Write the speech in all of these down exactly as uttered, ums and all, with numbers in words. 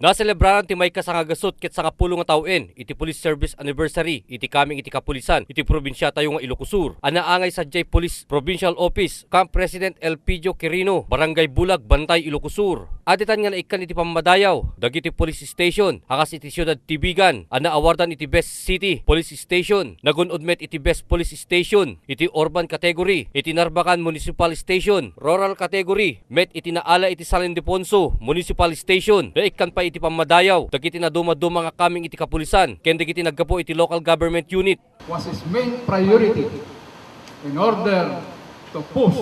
Naselebraran ti maikasangagaset ket sangapulo nga tawen iti Police Service Anniversary iti kameng iti kapulisan iti probinsiatayo nga Ilocos Sur a naangay sadiay Police Provincial Office, Camp President Elpidio Quirino, Barangay Bulag, Bantay, Ilocos Sur. Aditan nga naikkan iti pammadayaw dagiti police station a kas iti Siudad ti Vigan a naawardan iti Best City Police Station, nagun-od met iti Best Police Station iti urban category iti Narbacan Municipal Station, rural category met iti naala iti San Ildefonso Municipal Station. Naikkan pay iti pammadayaw dagiti nadumaduma nga kameng iti kapulisan ken dagiti naggapu iti local government unit. Was his main priority in order to push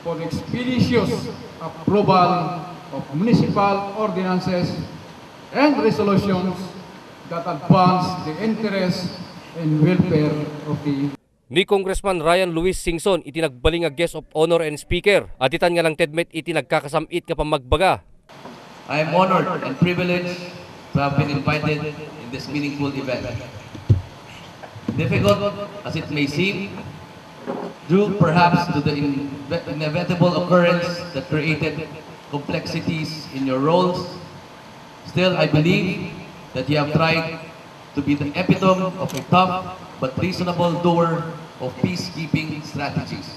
for the expeditious approval of municipal ordinances and resolutions that advance the interests and welfare of the Ni Congressman Ryan Luis Singson iti nagbalin nga Guest of Honor and Speaker, aditan nga nangted met iti nagkakasam-it nga pammagbaga. I am honored and privileged to have been invited in this meaningful event. Difficult as it may seem, due perhaps to the inve- inevitable occurrence that created complexities in your roles, still I believe that you have tried to be the epitome of a tough but reasonable doer of peacekeeping strategies.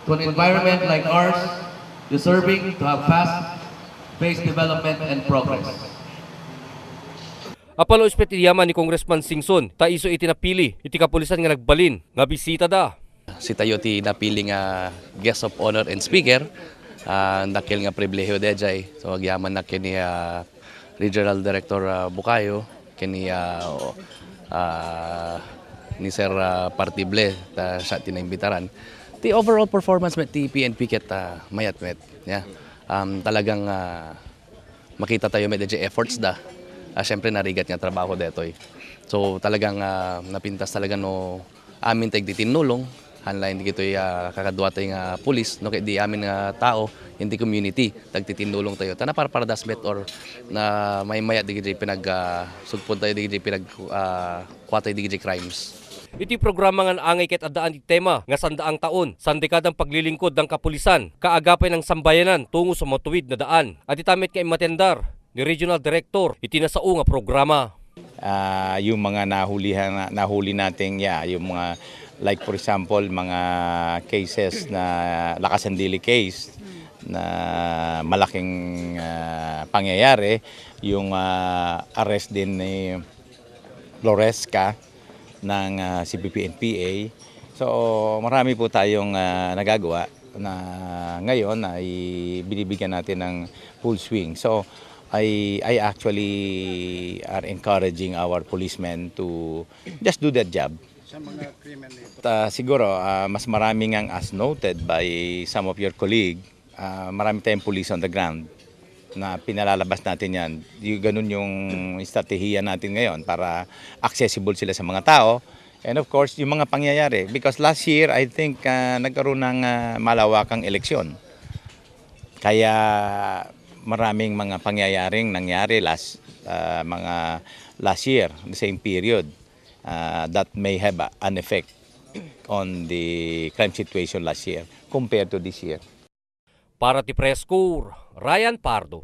To an environment like ours, deserving to have fast-paced development and progress. Apalues met iti yaman ni Congressman Singson ta isu iti napili iti kapulisan nga nagbalin nga bisitada. Sitayo ti napili nga guest of honor and speaker. Ah, dakkel nga pribilehiyo daydiay. So, agyamannak ken ni, ah, Regional Director, ah, Bukayo, ken ni, ah, o-, ah, ni Sir, ah, Partible, ta siak ti naimbitaran. Ti overall performance met ti P N P ket, ah, mayat met. Yeah. Um, talagang, ah, makitatayo met daydiay efforts da. Ah, siyempre, narigat nga trabaho daytoy. So, talagang, ah, napintas talaga no amin ti agtitinnulong, haan laeng dagitoy, ah, kakaduatayo nga pulis, no, ket di amin nga tao, in the community, ti agtitinnulongtayo. Ta naparpardas met or na maymayat dagitoy pinag, ah, sugpontayo dagitoy pinag, ah, kuatayo dagitoy crimes. Iti programa nga naangay ket addaan ti tema nga sandaang taon, sandekadang paglilingkod dang kapulisan, kaagapay nang sambayanan tungo sa matuwid na daan. Adda met nga immatendar ni Regional Director iti nasao nga programa. Ah, yung mga nahulihan, nahuli nating, yeah, yung mga, like, for example, mga cases na lakasandili case na malaking, ah, pangyayari, yung, ah, arrest din ni Floresca ng, ah, C P P N P A. So, marami po tayong, ah, nagagawa na ngayon ay binibigyan natin ng full swing. So, I, I actually are encouraging our policemen to just do their job. Sa mga krimen nito? Ta, siguro, ah, mas marami ngang, as noted by some of your colleague, ah, marami tayong police on the ground na pinalalabas natin yan. Yung, ganun yung estratehiya natin ngayon para accessible sila sa mga tao. And of course, yung mga pangyayari. Because last year, I think, ah, nagkaroon ng, ah, malawakang eleksyon. Kaya maraming mga pangyayaring nangyari last, ah, mga last year, the same period, ah, that may have, ah, an effect on the crime situation last year compared to this year. Para ti Press Corps, Ryan Pardo.